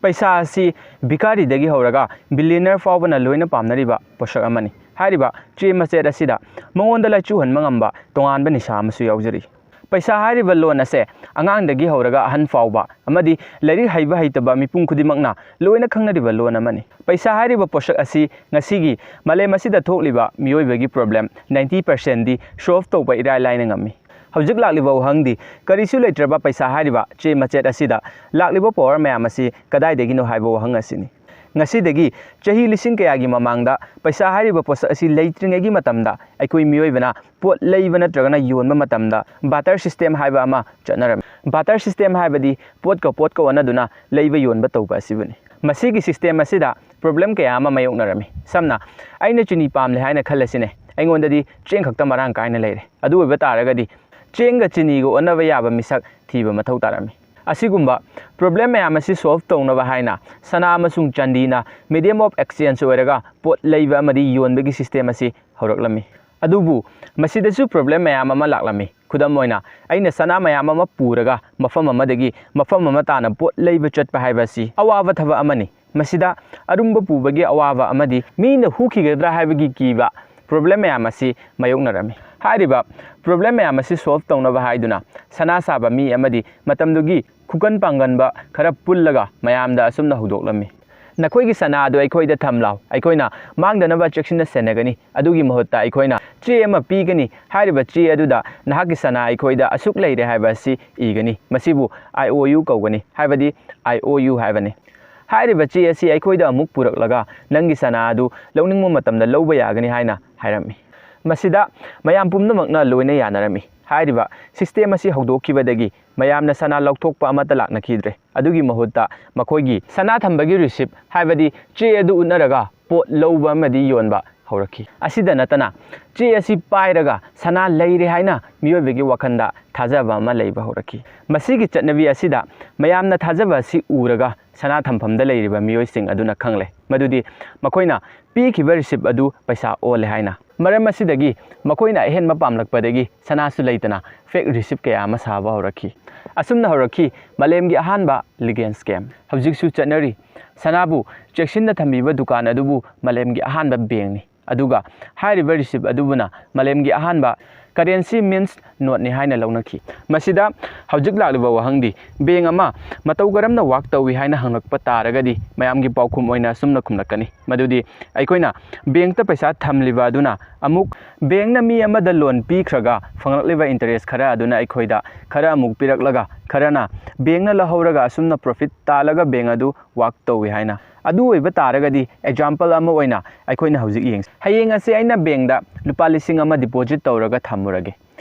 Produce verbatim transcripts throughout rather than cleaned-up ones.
ꯄꯩꯁꯥ ꯑꯁꯤ ꯚꯤꯈꯥꯔꯤꯗꯒꯤ ꯍꯧꯔꯒ billionaire ꯐꯥꯎꯕꯅ ꯂꯣꯏꯅ ꯄꯥꯝꯅꯔꯤꯕ ꯄꯣꯠꯁꯛ ꯑꯃꯅꯤ꯫ ꯍꯥꯏꯔꯤꯕ ꯆꯦ ꯃꯆꯦꯠ ꯑꯁꯤꯗ ꯃꯉꯣꯟꯗ ꯂꯥꯏꯆꯨꯍꯟꯕ ꯉꯝꯕ ꯇꯣꯉꯥꯟꯕ ꯅꯤꯁꯥ ꯑꯃꯁꯨ ꯌꯥꯎꯖꯔꯤ꯫ ꯄꯩꯁꯥ ꯍꯥꯏꯔꯤꯕ ꯂꯣꯟ ꯑꯁꯦ ꯑꯉꯥꯡꯗꯒꯤ ꯍꯧꯔꯒ ꯑꯍꯟ ꯐꯥꯎꯕ ꯑꯃꯗꯤ ꯂꯥꯏꯔꯤꯛ ꯍꯩꯕ ꯍꯩꯇꯕ ꯃꯤꯄꯨꯝ ꯈꯨꯗꯤꯡꯃꯛꯅ ꯂꯣꯏꯅ ꯈꯪꯅꯔꯤꯕ ꯂꯣꯟ ꯑꯃꯅꯤ꯫ ꯄꯩꯁꯥ ꯍꯥꯏꯔꯤꯕ ꯄꯣꯠꯁꯛ ꯑꯁꯤ ꯉꯁꯤꯒꯤ ꯃꯥꯂꯦꯝ ꯑꯁꯤꯗ ꯊꯣꯛꯂꯤꯕ ꯃꯤꯑꯣꯏꯕꯒꯤ problem ninety percent ꯗꯤ solve ꯇꯧꯕ ꯏꯔꯥꯏ ꯂꯥꯏꯅ ꯉꯝꯃꯤ꯫ ꯍꯧꯖꯤꯛ ꯂꯥꯛꯂꯤꯕ ꯋꯥꯍꯪꯗꯤ, ꯀꯔꯤꯁꯨ ꯂꯩꯇ꯭ꯔꯕ ꯄꯩꯁꯥ ꯍꯥꯏꯔꯤꯕ ꯆꯦ ꯃꯆꯦꯠ ꯑꯁꯤꯗ ꯂꯥꯛꯂꯤꯕ power ꯃꯌꯥꯝ ꯑꯁꯤ ꯀꯗꯥꯏꯗꯒꯤꯅꯣ ꯍꯥꯏꯕ ꯋꯥꯍꯪ ꯑꯁꯤꯅꯤ꯫ ꯉꯁꯤꯗꯒꯤ ꯆꯍꯤ ꯂꯤꯁꯤꯡ ꯀꯌꯥꯒꯤ ꯃꯃꯥꯡꯗ ꯄꯩꯁꯥ ꯍꯥꯏꯔꯤꯕ ꯄꯣꯠꯁꯛ ꯑꯁꯤ ꯂꯩꯇ꯭ꯔꯤꯉꯩꯒꯤ ꯃꯇꯝꯗ ꯑꯩꯈꯣꯏ ꯃꯤꯑꯣꯏꯕꯅ ꯄꯣꯠ ꯂꯩꯕ ꯅꯠꯇ꯭ꯔꯒꯅ ꯌꯣꯟꯕ ꯃꯇꯝꯗ barter system ꯍꯥꯏꯕ ꯑꯃ ꯆꯠꯅꯔꯝꯃꯤ꯫ Barter system ꯍꯥꯏꯕꯗꯤ ꯄꯣꯠꯀ ꯄꯣꯠꯀ ꯑꯣꯟꯅꯗꯨꯅ ꯂꯩꯕ ꯌꯣꯟꯕ ꯇꯧꯕ ꯑꯁꯤꯕꯨꯅꯤ꯫ ꯃꯁꯤꯒꯤ system ꯑꯁꯤꯗ problem ꯀꯌꯥ ꯑꯃ ꯃꯥꯌꯣꯛꯅꯔꯝꯃꯤ꯫ ꯁꯝꯅ, ꯑꯩꯅ ꯆꯤꯅꯤ ꯄꯥꯝꯂꯦ ꯍꯥꯏꯅ ꯈꯜꯂꯁꯤꯅꯦ, ꯑꯩꯉꯣꯟꯗꯗꯤ ꯆꯦꯡ ꯈꯛꯇ ꯃꯔꯥꯡ ꯀꯥꯏꯅ ꯂꯩꯔꯦ꯫ ꯑꯗꯨ ꯑꯣꯏꯕ ꯇꯥꯔꯒꯗꯤ ꯆꯦꯡꯒ ꯆꯤꯅꯤꯒ ꯑꯣꯟꯅꯕ ꯌꯥꯕ ꯃꯤꯁꯛ ꯊꯤꯕ ꯃꯊꯧ ꯇꯥꯔꯝꯃꯤ꯫ ꯑꯁꯤꯒꯨꯝꯕ problem ꯃꯌꯥꯝ ꯑꯁꯤ solve ꯇꯧꯅꯕ ꯍꯥꯏꯅ ꯁꯅꯥ ꯑꯃꯁꯨꯡ ꯆꯥꯟꯗꯤꯅ medium of exchange ꯑꯣꯏꯔꯒ ꯄꯣꯠ ꯂꯩꯕ ꯑꯃꯗꯤ ꯌꯣꯟꯕꯒꯤ system ꯑꯁꯤ ꯍꯧꯔꯛꯂꯝꯃꯤ꯫ ꯑꯗꯨꯕꯨ ꯃꯁꯤꯗꯁꯨ problem ꯃꯌꯥꯝ ꯑꯃ ꯂꯥꯛꯂꯝꯃꯤ꯫ ꯈꯨꯗꯝ ꯑꯣꯏꯅ, ꯑꯩꯅ ꯁꯅꯥ ꯃꯌꯥꯝ ꯑꯃ ꯄꯨꯔꯒ ꯃꯐꯝ ꯑꯃꯗꯒꯤ ꯃꯐꯝ ꯑꯃ ꯇꯥꯅ ꯄꯣꯠ ꯂꯩꯕ ꯆꯠꯄ ꯍꯥꯏꯕ ꯑꯁꯤ ꯑꯋꯥꯕ ꯊꯕꯛ ꯑꯃꯅꯤ꯫ ꯃꯁꯤꯗ ꯑꯔꯨꯝꯕ ꯄꯨꯕꯒꯤ ꯑꯋꯥꯕ ꯑꯃꯗꯤ ꯃꯤꯅ ꯍꯨꯈꯤꯒꯗ꯭ꯔꯥ ꯍꯥꯏꯕꯒꯤ ꯀꯤꯕ problem ꯃꯌꯥꯝ ꯑꯁꯤ ꯃꯥꯌꯣꯛꯅꯔꯝꯃꯤ꯫ ꯍꯥꯏꯔꯤꯕ problem ꯃꯌꯥꯝ ꯑꯁꯤ solve ꯇꯧꯅꯕ ꯍꯥꯏꯗꯨꯅ ꯁꯅꯥ ꯁꯥꯕ ꯃꯤ ꯑꯃꯗꯤ ꯃꯇꯝꯗꯨꯒꯤ ꯈꯨꯀꯟ ꯄꯥꯡꯒꯟꯕ ꯈꯔ ꯄꯨꯜꯂꯒ ꯃꯌꯥꯝꯗ ꯑꯁꯨꯝꯅ ꯍꯧꯗꯣꯛꯂꯝꯃꯤ, "ꯅꯈꯣꯏꯒꯤ ꯁꯅꯥ ꯑꯗꯨ ꯑꯩꯈꯣꯏꯗ ꯊꯝꯂꯥꯎ, ꯑꯩꯈꯣꯏꯅ ꯃꯥꯡꯗꯅꯕ ꯆꯦꯛꯁꯤꯟꯅ ꯁꯦꯟꯅꯒꯅꯤ꯫ ꯑꯗꯨꯒꯤ ꯃꯍꯨꯠꯇ ꯑꯩꯈꯣꯏꯅ ꯆꯦ ꯑꯃ ꯄꯤꯒꯅꯤ꯫ ꯍꯥꯏꯔꯤꯕ ꯆꯦ ꯑꯗꯨꯗ ꯅꯍꯥꯛꯀꯤ ꯁꯅꯥ ꯑꯩꯈꯣꯏꯗ ꯑꯁꯨꯛ ꯂꯩꯔꯦ ꯍꯥꯏꯕ ꯑꯁꯤ ꯏꯒꯅꯤ꯫ ꯃꯁꯤꯕꯨ I O U ꯀꯧꯒꯅꯤ, ꯍꯥꯏꯕꯗꯤ I O U ꯍꯥꯏꯕꯅꯤ꯫ ꯍꯥꯏꯔꯤꯕ ꯆꯦ ꯑꯁꯤ ꯑꯩꯈꯣꯏꯗ ꯑꯃꯨꯛ ꯄꯨꯔꯛꯂꯒ ꯅꯪꯒꯤ ꯁꯅꯥ ꯑꯗꯨ ꯂꯧꯅꯤꯡꯕ ꯃꯇꯝꯗ ꯂꯧꯕ ꯌꯥꯒꯅꯤ" ꯍꯥꯏꯅ ꯍꯥꯏꯔꯝꯃꯤ꯫ ꯃꯁꯤꯗ ꯃꯌꯥꯝ ꯄꯨꯝꯅꯃꯛꯅ ꯂꯣꯏꯅ ꯌꯥꯅꯔꯝꯃꯤ꯫ ꯍꯥꯏꯔꯤꯕ system ꯑꯁꯤ ꯍꯧꯗꯣꯛꯈꯤꯕꯗꯒꯤ ꯃꯌꯥꯝꯅ ꯁꯅꯥ ꯂꯧꯊꯣꯛꯄ ꯑꯃꯠꯇ ꯂꯥꯛꯅꯈꯤꯗ꯭ꯔꯦ꯫ ꯑꯗꯨꯒꯤ ꯃꯍꯨꯠꯇ ꯃꯈꯣꯏꯒꯤ ꯁꯅꯥ ꯊꯝꯕꯒꯤ receipt, ꯍꯥꯏꯕꯗꯤ ꯆꯦ ꯑꯗꯨ ꯎꯠꯅꯔꯒ ꯄꯣꯠ ꯂꯧꯕ ꯑꯃꯗꯤ ꯌꯣꯟꯕ ꯍꯧꯔꯛꯈꯤ꯫ ꯑꯁꯤꯗ ꯅꯠꯇꯅ ꯆꯦ ꯑꯁꯤ ꯄꯥꯏꯔꯒ ꯁꯅꯥ ꯂꯩꯔꯦ ꯍꯥꯏꯅ ꯃꯤꯑꯣꯏꯕꯒꯤ ꯋꯥꯈꯜꯗ ꯊꯥꯖꯕ ꯑꯃ ꯂꯩꯕ ꯍꯧꯔꯛꯈꯤ꯫ ꯃꯁꯤꯒꯤ ꯆꯠꯅꯕꯤ ꯑꯁꯤꯗ ꯃꯌꯥꯝꯅ ꯊꯥꯖꯕ ꯑꯁꯤ ꯎꯔꯒ ꯁꯅꯥ ꯊꯝꯐꯝꯗ ꯂꯩꯔꯤꯕ ꯃꯤꯑꯣꯏꯁꯤꯡ ꯑꯗꯨꯅ ꯈꯪꯂꯦ ꯃꯗꯨꯗꯤ ꯃꯈꯣꯏꯅ ꯄꯤꯈꯤꯕ receipt ꯑꯗꯨ ꯄꯩꯁꯥ ꯑꯣꯜꯂꯦ ꯍꯥꯏꯅ꯫ ꯃꯔꯝ ꯑꯁꯤꯗꯒꯤ ꯃꯈꯣꯏꯅ ꯑꯍꯦꯟꯕ ꯄꯥꯝꯂꯛꯄꯗꯒꯤ ꯁꯅꯥꯁꯨ ꯂꯩꯇꯅ fake receipt ꯀꯌꯥ ꯑꯃ ꯁꯥꯕ ꯍꯧꯔꯛꯈꯤ꯫ ꯑꯁꯨꯝꯅ ꯍꯧꯔꯛꯈꯤ ꯃꯥꯂꯦꯝꯒꯤ ꯑꯍꯥꯟꯕ ꯂꯤꯒꯦꯜ ꯁ꯭ꯀꯦꯝ꯫ ꯍꯧꯖꯤꯛꯁꯨ ꯆꯠꯅꯔꯤ꯫ ꯁꯅꯥꯕꯨ ꯆꯦꯛꯁꯤꯟꯅ ꯊꯝꯕꯤꯕ ꯗꯨꯀꯥꯟ ꯑꯗꯨꯕꯨ ꯃꯥꯂꯦꯝꯒꯤ ꯑꯍꯥꯟꯕ ꯕꯦꯡꯅꯤ꯫ ꯑꯗꯨꯒ ꯍꯥꯏꯔꯤꯕ ꯔꯤꯁꯤꯞ ꯑꯗꯨꯕꯨꯅ ꯃꯥꯂꯦꯝꯒꯤ ꯑꯍꯥꯟꯕ ꯀꯔꯦꯟꯁꯤ ꯃꯤꯟꯁ ꯅꯣꯠꯅꯤ ꯍꯥꯏꯅ ꯂꯧꯅꯈꯤ꯫ ꯃꯁꯤꯗ ꯍꯧꯖꯤꯛ ꯂꯥꯛꯂꯤꯕ ꯋꯥꯍꯪꯗꯤ, ꯕꯦꯡ ꯑꯃ ꯃꯇꯧ ꯀꯔꯝꯅ ꯋꯥꯛ ꯇꯧꯏ ꯍꯥꯏꯅ ꯍꯪꯂꯛꯄ ꯇꯥꯔꯒꯗꯤ ꯃꯌꯥꯝꯒꯤ ꯄꯥꯎꯈꯨꯝ ꯑꯣꯏꯅ ꯑꯁꯨꯝꯅ ꯈꯨꯝꯂꯛꯀꯅꯤ꯫ ꯃꯗꯨꯗꯤ ꯑꯩꯈꯣꯏꯅ ꯕꯦꯡꯇ ꯄꯩꯁꯥ ꯊꯝꯂꯤꯕ ꯑꯗꯨꯅ ꯑꯃꯨꯛ ꯕꯦꯡꯅ ꯃꯤ ꯑꯃꯗ ꯂꯣꯟ ꯄꯤꯈ꯭ꯔꯒ ꯐꯪꯂꯛꯂꯤꯕ ꯏꯟꯇꯔꯦꯁ ꯈꯔ ꯑꯗꯨꯅ ꯑꯩꯈꯣꯏꯗ ꯈꯔ ꯑꯃꯨꯛ ꯄꯤꯔꯛꯂꯒ ꯈꯔꯅ ꯕꯦꯡꯅ ꯂꯧꯍꯧꯔꯒ ꯑꯁꯨꯝꯅ ꯄ꯭ꯔꯣꯐꯤꯠ ꯇꯥꯜꯂꯒ ꯕꯦꯡ ꯑꯗꯨ ꯋꯥꯛ ꯇꯧꯏ ꯍꯥꯏꯅ꯫ ꯑꯗꯨ ꯑꯣꯏꯕ ꯇꯥꯔꯒꯗꯤ ꯑꯦꯛꯖꯥꯝꯄꯜ ꯑꯃ ꯑꯣꯏꯅ ꯑꯩꯈꯣꯏꯅ ꯍꯧꯖꯤꯛ ꯌꯦꯡꯁꯤ꯫ ꯍꯌꯦꯡ ꯑꯁꯤ ꯑꯩꯅ ꯕꯦꯡꯗ ꯂꯨꯄꯥ ꯂꯤꯁꯤꯡ ꯑꯃ ꯗꯤꯄꯣꯖꯤꯠ ꯇꯧꯔꯒ ꯊꯝꯃꯨꯔꯒꯦ꯫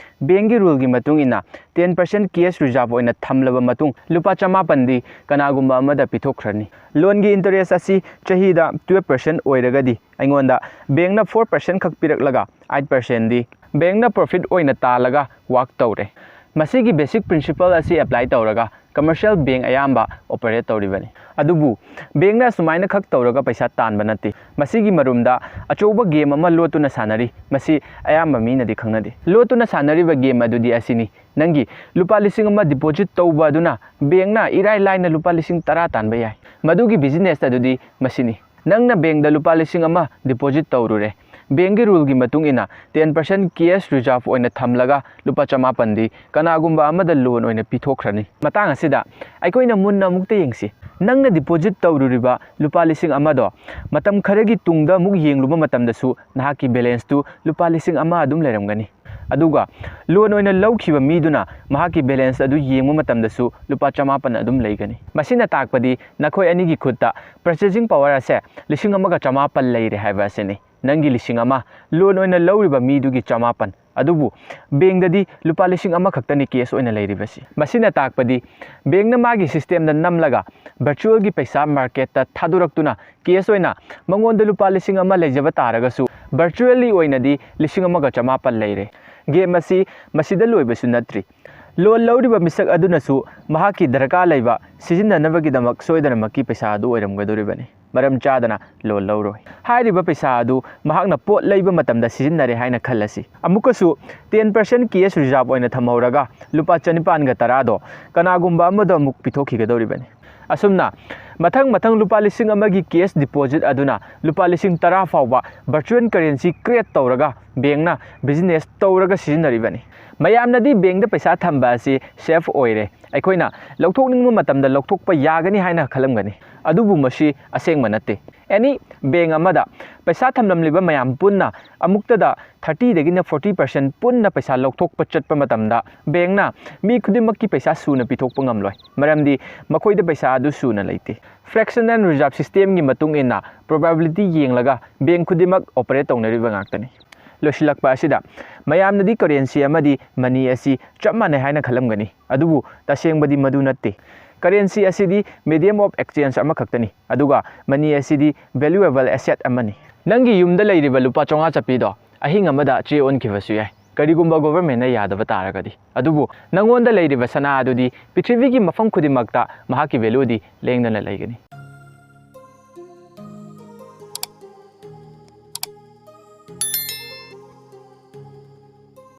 ꯕꯦꯡꯒꯤ ꯔꯨꯜꯒꯤ ꯃꯇꯨꯡ ꯏꯟꯅ ꯇꯦꯟ ꯄꯥꯔꯁꯦꯟ ꯀꯦꯁ ꯔꯤꯖꯥꯔꯚ ꯑꯣꯏꯅ ꯊꯝꯂꯕ ꯃꯇꯨꯡ ꯂꯨꯄꯥ ꯆꯃꯥꯄꯟꯗꯤ ꯀꯅꯥꯒꯨꯝꯕ ꯑꯃꯗ ꯄꯤꯊꯣꯛꯈ꯭ꯔꯅꯤ꯫ ꯂꯣꯟꯒꯤ ꯏꯟꯇꯔꯦꯁ ꯑꯁꯤ ꯆꯍꯤꯗ ꯇꯨꯌꯦꯜꯞ ꯄꯥꯔꯁꯦꯟ ꯑꯣꯏꯔꯒꯗꯤ ꯑꯩꯉꯣꯟꯗ ꯕꯦꯡꯅ ꯐꯣꯔ ꯄꯥꯔꯁꯦꯟ ꯈꯛ ꯄꯤꯔꯛꯂꯒ ꯑꯩꯠ ꯄꯥꯔꯁꯦꯟꯗꯤ ꯕꯦꯡꯅ ꯄ꯭ꯔꯣꯐꯤꯠ ꯑꯣꯏꯅ ꯇꯥꯜꯂꯒ ꯋꯥꯛ ꯇꯧꯔꯦ꯫ ꯃꯁꯤꯒꯤ ꯕꯦꯁꯤꯛ ꯄ꯭ꯔꯤꯟꯁꯤꯄꯜ ꯑꯁꯤ ꯑꯦꯄ꯭ꯂꯥꯏ ꯇꯧꯔꯒ ꯀꯃꯔꯁꯤꯌꯦꯜ ꯕꯦꯡ ꯑꯌꯥꯝꯕ ꯑꯣꯄꯔꯦꯠ ꯇꯧꯔꯤꯕꯅꯤ꯫ ꯑꯗꯨꯕꯨ ꯕꯦꯡꯅ ꯑꯁꯨꯃꯥꯏꯅ ꯈꯛ ꯇꯧꯔꯒ ꯄꯩꯁꯥ ꯇꯥꯟꯕ ꯅꯠꯇꯦ꯫ ꯃꯁꯤꯒꯤ ꯃꯔꯨꯝꯗ ꯑꯆꯧꯕ ꯒꯦꯝ ꯑꯃ ꯂꯣꯠꯇꯨꯅ ꯁꯥꯟꯅꯔꯤ꯫ ꯃꯁꯤ ꯑꯌꯥꯝꯕ ꯃꯤꯅꯗꯤ ꯈꯪꯅꯗꯦ꯫ ꯂꯣꯠꯇꯨꯅ ꯁꯥꯟꯅꯔꯤꯕ ꯒꯦꯝ ꯑꯗꯨꯗꯤ ꯑꯁꯤꯅꯤ꯫ ꯅꯪꯒꯤ ꯂꯨꯄꯥ ꯂꯤꯁꯤꯡ ꯑꯃ ꯗꯤꯄꯣꯖꯤꯠ ꯇꯧꯕ ꯑꯗꯨꯅ ꯕꯦꯡꯅ ꯏꯔꯥꯏ ꯂꯥꯏꯅ ꯂꯨꯄꯥ ꯂꯤꯁꯤꯡ ꯇꯔꯥ ꯇꯥꯟꯕ ꯌꯥꯏ꯫ ꯃꯗꯨꯒꯤ ꯕꯤꯖꯤꯅꯦꯁ ꯑꯗꯨꯗꯤ ꯃꯁꯤꯅꯤ꯫ ꯅꯪꯅ ꯕꯦꯡꯗ ꯂꯨꯄꯥ ꯂꯤꯁꯤꯡ ꯑꯃ ꯗꯤꯄꯣꯖꯤꯠ ꯇꯧꯔꯨꯔꯦ꯫ ꯕꯦꯡꯒꯤ ꯔꯨꯜꯒꯤ ꯃꯇꯨꯡ ꯏꯟꯅ ꯇꯦꯟ ꯄꯥꯔꯁꯦꯟ ꯀꯦꯁ ꯔꯤꯖꯥꯔꯚ ꯑꯣꯏꯅ ꯊꯝꯂꯒ ꯂꯨꯄꯥ ꯆꯃꯥꯄꯟꯗꯤ ꯀꯅꯥꯒꯨꯝꯕ ꯑꯃꯗ ꯂꯣꯟ ꯑꯣꯏꯅ ꯄꯤꯊꯣꯛꯈ꯭ꯔꯅꯤ꯫ ꯃꯇꯥꯡ ꯑꯁꯤꯗ ꯑꯩꯈꯣꯏꯅ ꯃꯨꯟꯅ ꯑꯃꯨꯛꯇ ꯌꯦꯡꯁꯤ꯫ ꯅꯪꯅ ꯗꯤꯄꯣꯖꯤꯠ ꯇꯧꯔꯨꯔꯤꯕ ꯂꯨꯄꯥ ꯂꯤꯁꯤꯡ ꯑꯃꯗꯣ ꯃꯇꯝ ꯈꯔꯒꯤ ꯇꯨꯡꯗ ꯑꯃꯨꯛ ꯌꯦꯡꯂꯨꯕ ꯃꯇꯝꯗꯁꯨ ꯅꯍꯥꯛꯀꯤ ꯕꯦꯂꯦꯟꯁꯇꯨ ꯂꯨꯄꯥ ꯂꯤꯁꯤꯡ ꯑꯃ ꯑꯗꯨꯝ ꯂꯩꯔꯝꯒꯅꯤ꯫ ꯑꯗꯨꯒ ꯂꯣꯟ ꯑꯣꯏꯅ ꯂꯧꯈꯤꯕ ꯃꯤꯗꯨꯅ ꯃꯍꯥꯛꯀꯤ ꯕꯦꯂꯦꯟꯁ ꯑꯗꯨ ꯌꯦꯡꯕ ꯃꯇꯝꯗꯁꯨ ꯂꯨꯄꯥ ꯆꯃꯥꯄꯟ ꯑꯗꯨꯝ ꯂꯩꯒꯅꯤ꯫ ꯃꯁꯤꯅ ꯇꯥꯛꯄꯗꯤ ꯅꯈꯣꯏ ꯑꯅꯤꯒꯤ ꯈꯨꯠꯇ ꯄꯔꯆꯦꯖꯤꯡ ꯄꯋꯥꯔ ꯑꯁꯦ ꯂꯤꯁꯤꯡ ꯑꯃꯒ ꯆꯃꯥꯄꯟ ꯂꯩꯔꯦ ꯍꯥꯏꯕ ꯑꯁꯤꯅꯤ꯫ ꯅꯪꯒꯤ ꯂꯤꯁꯤꯡ ꯑꯃ, ꯂꯣꯟ ꯑꯣꯏꯅ ꯂꯧꯔꯤꯕ ꯃꯤꯗꯨꯒꯤ ꯆꯃꯥꯄꯟ꯫ ꯑꯗꯨꯕꯨ ꯕꯦꯡꯗꯗꯤ ꯂꯨꯄꯥ ꯂꯤꯁꯤꯡ ꯑꯃꯈꯛꯇꯅꯤ ꯀꯦꯁ ꯑꯣꯏꯅ ꯂꯩꯔꯤꯕꯁꯤ꯫ ꯃꯁꯤꯅ ꯇꯥꯛꯄꯗꯤ ꯕꯦꯡꯅ ꯃꯥꯒꯤ ꯁꯤꯁꯇꯦꯝꯗ ꯅꯝꯂꯒ ꯚꯔꯆꯨꯋꯦꯜꯒꯤ ꯄꯩꯁꯥ ꯃꯥꯔꯀꯦꯠꯇ ꯊꯥꯗꯣꯔꯛꯇꯨꯅ ꯀꯦꯁ ꯑꯣꯏꯅ ꯃꯉꯣꯟꯗ ꯂꯨꯄꯥ ꯂꯤꯁꯤꯡ ꯑꯃ ꯂꯩꯖꯕ ꯇꯥꯔꯒꯁꯨ ꯚꯔꯆꯨꯋꯦꯜꯂꯤ ꯑꯣꯏꯅꯗꯤ ꯂꯤꯁꯤꯡ ꯑꯃꯒ ꯆꯃꯥꯄꯟ ꯂꯩꯔꯦ꯫ ꯒꯦꯝ ꯑꯁꯤ ꯃꯁꯤꯗ ꯂꯣꯏꯕꯁꯨ ꯅꯠꯇ꯭ꯔꯤ꯫ ꯂꯣꯟ ꯂꯧꯔꯤꯕ ꯃꯤꯁꯛ ꯑꯗꯨꯅꯁꯨ ꯃꯍꯥꯛꯀꯤ ꯗꯔꯀꯥꯔ ꯂꯩꯕ ꯁꯤꯖꯤꯟꯅꯅꯕꯒꯤꯗꯃꯛ ꯁꯣꯏꯗꯅꯃꯛꯀꯤ ꯄꯩꯁꯥ ꯑꯗꯨ ꯑꯣꯏꯔꯝꯒꯗꯧꯔꯤꯕꯅꯤ꯫ ꯃꯔꯝ ꯆꯥꯗꯅ ꯂꯣꯟ ꯂꯧꯔꯣꯏ꯫ ꯍꯥꯏꯔꯤꯕ ꯄꯩꯁꯥ ꯑꯗꯨ ꯃꯍꯥꯛꯅ ꯄꯣꯠ ꯂꯩꯕ ꯃꯇꯝꯗ ꯁꯤꯖꯤꯟꯅꯔꯦ ꯍꯥꯏꯅ ꯈꯜꯂꯁꯤ꯫ ꯑꯃꯨꯛꯀꯁꯨ ten percent cash reserve ꯑꯣꯏꯅ ꯊꯝꯍꯧꯔꯒ ꯂꯨꯄꯥ ꯆꯅꯤꯄꯥꯟꯒ ꯇꯔꯥꯗꯣ ꯀꯅꯥꯒꯨꯝꯕ ꯑꯃꯗ ꯑꯃꯨꯛ ꯄꯤꯊꯣꯛꯈꯤꯒꯗꯧꯔꯤꯕꯅꯤ꯫ ꯑꯁꯨꯝꯅ ꯃꯊꯪ ꯃꯊꯪ ꯂꯨꯄꯥ ꯂꯤꯁꯤꯡ ꯑꯃꯒꯤ cash deposit ꯑꯗꯨꯅ ꯂꯨꯄꯥ ꯂꯤꯁꯤꯡ ꯇꯔꯥ ꯐꯥꯎꯕ virtual currency create ꯇꯧꯔꯒ bankꯅ business ꯇꯧꯔꯒ ꯁꯤꯖꯤꯟꯅꯔꯤꯕꯅꯤ꯫ ꯃꯌꯥꯝꯅꯗꯤ bankꯗ ꯄꯩꯁꯥ ꯊꯝꯕ ꯑꯁꯤ safe ꯑꯣꯏꯔꯦ, ꯑꯩꯈꯣꯏꯅ ꯂꯧꯊꯣꯛꯅꯤꯡꯕ ꯃꯇꯝꯗ ꯂꯧꯊꯣꯛꯄ ꯌꯥꯒꯅꯤ ꯍꯥꯏꯅ ꯈꯜꯂꯝꯒꯅꯤ꯫ ꯑꯗꯨꯕꯨ ꯃꯁꯤ ꯑꯁꯦꯡꯕ ꯅꯠꯇꯦ꯫ Any bank ꯑꯃꯗ ꯄꯩꯁꯥ ꯊꯝꯂꯝꯂꯤꯕ ꯃꯌꯥꯝ ꯄꯨꯟꯅ ꯑꯃꯨꯛꯇꯗ thirtyꯗꯒꯤꯅ forty percent ꯄꯨꯟꯅ ꯄꯩꯁꯥ ꯂꯧꯊꯣꯛꯄ ꯆꯠꯄ ꯃꯇꯝꯗ bankꯅ ꯃꯤ ꯈꯨꯗꯤꯡꯃꯛꯀꯤ ꯄꯩꯁꯥ ꯁꯨꯅ ꯄꯤꯊꯣꯛꯄ ꯉꯝꯂꯣꯏ, ꯃꯔꯝꯗꯤ ꯃꯈꯣꯏꯗ ꯄꯩꯁꯥ ꯑꯗꯨ ꯁꯨꯅ ꯂꯩꯇꯦ꯫ Fraction and reserve systemꯒꯤ ꯃꯇꯨꯡ ꯏꯟꯅ probability ꯌꯦꯡꯂꯒ bank ꯈꯨꯗꯤꯡꯃꯛ operate ꯇꯧꯅꯔꯤꯕ ꯉꯥꯛꯇꯅꯤ꯫ ꯂꯣꯏꯁꯤꯜꯂꯛꯄ ꯑꯁꯤꯗ, ꯃꯌꯥꯝꯅꯗꯤ currency ꯑꯃꯗꯤ money ꯑꯁꯤ ꯆꯞ ꯃꯥꯟꯅꯩ ꯍꯥꯏꯅ ꯈꯜꯂꯝꯒꯅꯤ, ꯑꯗꯨꯕꯨ ꯇꯁꯦꯡꯕꯗꯤ ꯃꯗꯨ ꯅꯠꯇꯦ꯫ Currency ꯑꯁꯤꯗꯤ medium of exchange ꯑꯃꯈꯛꯇꯅꯤ, ꯑꯗꯨꯒ money ꯑꯁꯤꯗꯤ valuable asset ꯑꯃꯅꯤ꯫ ꯅꯪꯒꯤ ꯌꯨꯝꯗ ꯂꯩꯔꯤꯕ ꯂꯨꯄꯥ ꯆꯥꯝꯃꯉꯥ ꯆꯠꯄꯤꯗꯣ ꯑꯍꯤꯡ ꯑꯃꯗ ꯆꯦ ꯑꯣꯟꯈꯤꯕꯁꯨ ꯌꯥꯏ, ꯀꯔꯤꯒꯨꯝꯕ governmentꯅ ꯌꯥꯗꯕ ꯇꯥꯔꯒꯗꯤ꯫ ꯑꯗꯨꯕꯨ ꯅꯪꯉꯣꯟꯗ ꯂꯩꯔꯤꯕ ꯁꯅꯥ ꯑꯗꯨꯗꯤ ꯄ꯭ꯔꯤꯊꯤꯕꯤꯒꯤ ꯃꯐꯝ ꯈꯨꯗꯤꯡꯃꯛꯇ ꯃꯍꯥꯛꯀꯤ valueꯗꯤ ꯂꯦꯡꯗꯅ ꯂꯩꯒꯅꯤ꯫